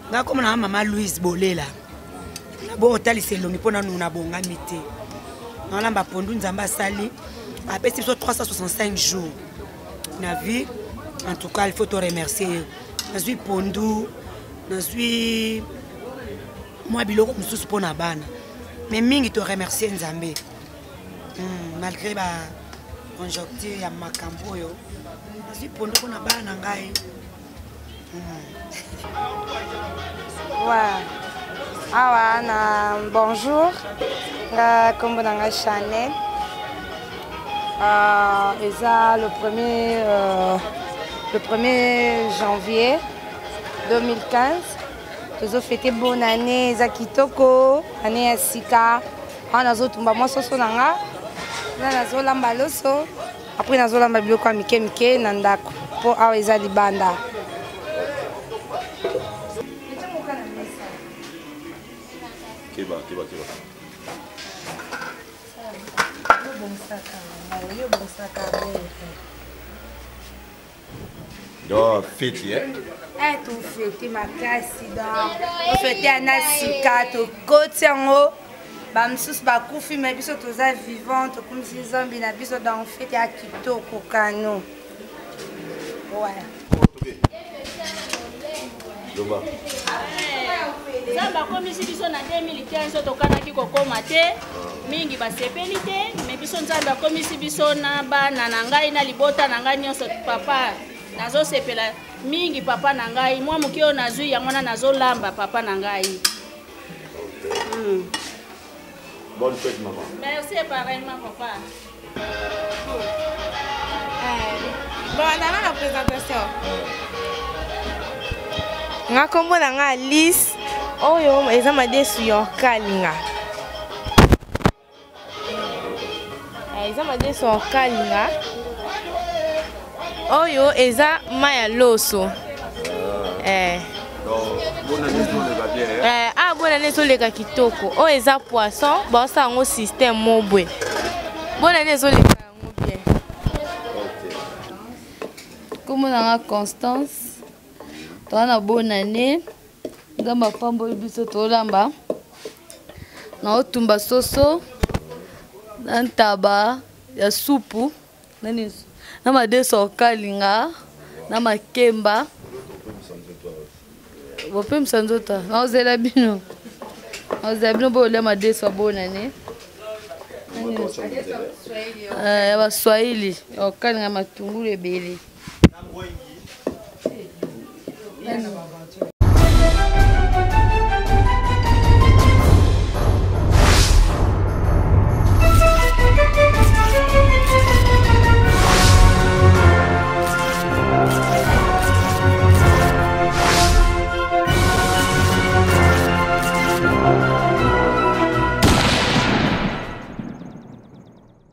Nga kombo na mama Louise Bolela. Bo otalisa elongi mpo nanu nabongami te. Nalamba pondu Nzambe asali apesi biso 365 jours na vie. En tout cas, il faut te remercier. Nazwi pondu, nazwi mwa biloko mosusu mpo na bana. Mais mingi to remercier Nzambe. Malgré ba conjoncture ya makambo oyo, nazwi pondu mpo na bana na ngai. Ouais. Awa na bonjour nga kombo na nga Chanel eza le premier janvier 2015 tozo fete bonne année eza kitoko année ya sika awa nazotumba mwa soso na nga na nazolamba loso Après nazolamba biloko ya mike mike na ndako mpo awa eza libanda. Keba, keba, keba. Donc, feti, eh? Eh, tofete makasi donc tofete ya na sika tokoti yango bamosusu bakufi me biso toza vivant tokumisi nzambe na biso donc fete ya kitoko kano ouais. Loba. Nzambe akomisi biso na 2015 tokanaki kokoma te mingi basepeli te me biso Nzambe akomisi biso na bana na ngai na libota na ngai nyonso papa nazosepela mingi papa na ngai mwa moke oyo nazwi yango wana nazolamba papa na ngai. Bonne fête maman. Merci pareillement papa. Bon, nana na présentation. Nga kombo na nga Alice. Oyo eza madesu ya kalinga. Eza madesu ya kalinga. Oyo eza mai ya loso. Bona nde ezoleka kitoko. Oyo eza poisson, baosala yango système mobwe. Bona nde ezoleka yango bien. Kombo na nga Constance. Toza na bonne année. Nzambe apamboli biso tolamba. Naotumba soso na ntaba ya supu nani na madeso okalinga na makemba bopemisa nzoto naozela bino naozela bino boyolia madeso ya bonane ya baswahili okalinga matungulu ebele.